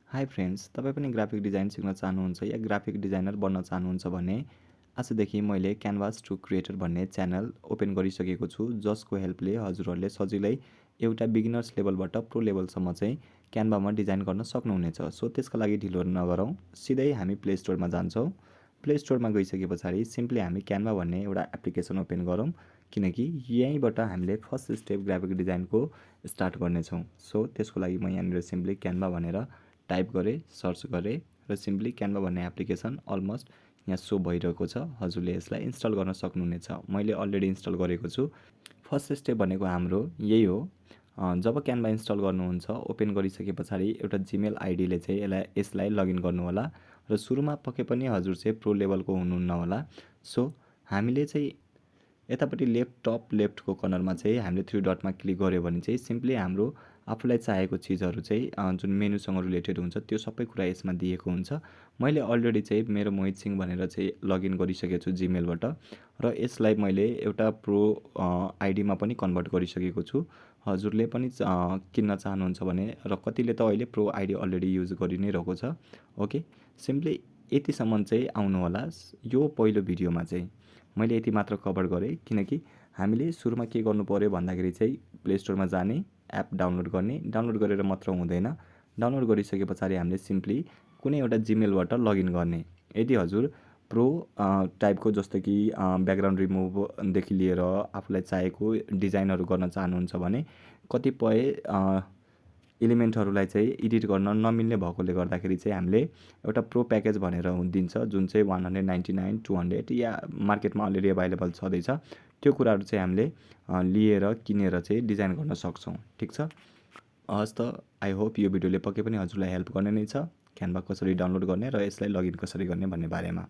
High friends, तपाईँ पनि graphic design सिक्न चाहनुहुन्छ या ग्राफिक डिजाइनर बन्न चाहनुहुन्छ भने आजदेखि मैले क्यानभास टु क्रिएटर भन्ने च्यानल ओपन गरिसकेको छु, जसको हेल्पले हजुरहरूले सजिलै एउटा बिगिनर्स लेभलबाट प्रो लेभलसम्म चाहिँ क्यानभामा डिजाइन गर्न सक्नुहुनेछ। सो त्यसका लागि ढिलो नगरौँ, सिधै हामी प्ले स्टोरमा जान्छौँ। प्ले स्टोरमा गइसके पछाडि सिम्पली हामी क्यानभा भन्ने एउटा एप्लिकेसन ओपन गरौँ, किनकि यहीँबाट हामीले फर्स्ट स्टेप ग्राफिक डिजाइनको स्टार्ट गर्नेछौँ। सो त्यसको लागि म यहाँनिर सिम्पली क्यानभा भनेर टाइप गरेँ, सर्च गरेँ र सिम्पली क्यानभा भन्ने एप्लिकेसन अलमोस्ट यहाँ सो भइरहेको छ। हजुरले यसलाई इन्स्टल गर्न सक्नुहुनेछ। मैले अलरेडी इन्स्टल गरेको छु। फर्स्ट स्टेप भनेको हाम्रो यही हो। जब क्यानभा इन्स्टल गर्नुहुन्छ, ओपन गरिसके पछाडि एउटा जिमेल आइडीले चाहिँ यसलाई लगइन गर्नुहोला र सुरुमा पक्कै पनि हजुर चाहिँ प्रो लेभलको हुनुहुन्न होला। सो हामीले चाहिँ यतापट्टि टप लेफ्टको कर्नरमा चाहिँ हामीले थ्री डटमा क्लिक गऱ्यो भने चाहिँ सिम्पली हाम्रो आफूलाई चाहेको चिजहरू चाहिँ जुन मेनुसँग रिलेटेड हुन्छ त्यो सबै कुरा यसमा दिएको हुन्छ। मैले अलरेडी चाहिँ मेरो मोहित सिंह भनेर चाहिँ लगइन गरिसकेको छु जिमेलबाट र यसलाई मैले एउटा प्रो आइडीमा पनि कन्भर्ट गरिसकेको छु। हजुरले पनि किन्न चाहनुहुन्छ भने र कतिले त अहिले प्रो आइडी अलरेडी युज गरि नै रहेको छ। ओके, सिम्पली यतिसम्म चाहिँ आउनु होला। यो पहिलो भिडियोमा चाहिँ मैले यति मात्र कभर गरेँ, किनकि हामीले सुरुमा के गर्नु पर्यो भन्दाखेरि चाहिँ प्ले स्टोरमा जाने, एप डाउनलोड गर्ने, डाउनलोड गरेर मात्र हुँदैन। डाउनलोड गरिसके पछाडि हामीले सिम्पली कुनै एउटा जिमेलबाट लगइन गर्ने। यदि हजुर प्रो टाइपको जस्तो कि ब्याकग्राउन्ड रिमुभदेखि लिएर आफूलाई चाहेको डिजाइनहरू गर्न चाहनुहुन्छ भने कतिपय एलिमेन्टहरूलाई चाहिँ एडिट गर्न नमिल्ने भएकोले गर्दाखेरि चाहिँ हामीले एउटा प्रो प्याकेज भनेर दिन्छ, जुन चाहिँ 199, 200 या मार्केटमा अलरेडी एभाइलेबल छँदैछ। त्यो कुराहरू चाहिँ हामीले लिएर किनेर चाहिँ डिजाइन गर्न सक्छौँ। ठिक छ, हस् त, आई होप यो भिडियोले पक्कै पनि हजुरलाई हेल्प गर्ने नै छ क्यानभा कसरी डाउनलोड गर्ने र यसलाई लगइन कसरी गर्ने भन्ने बारेमा।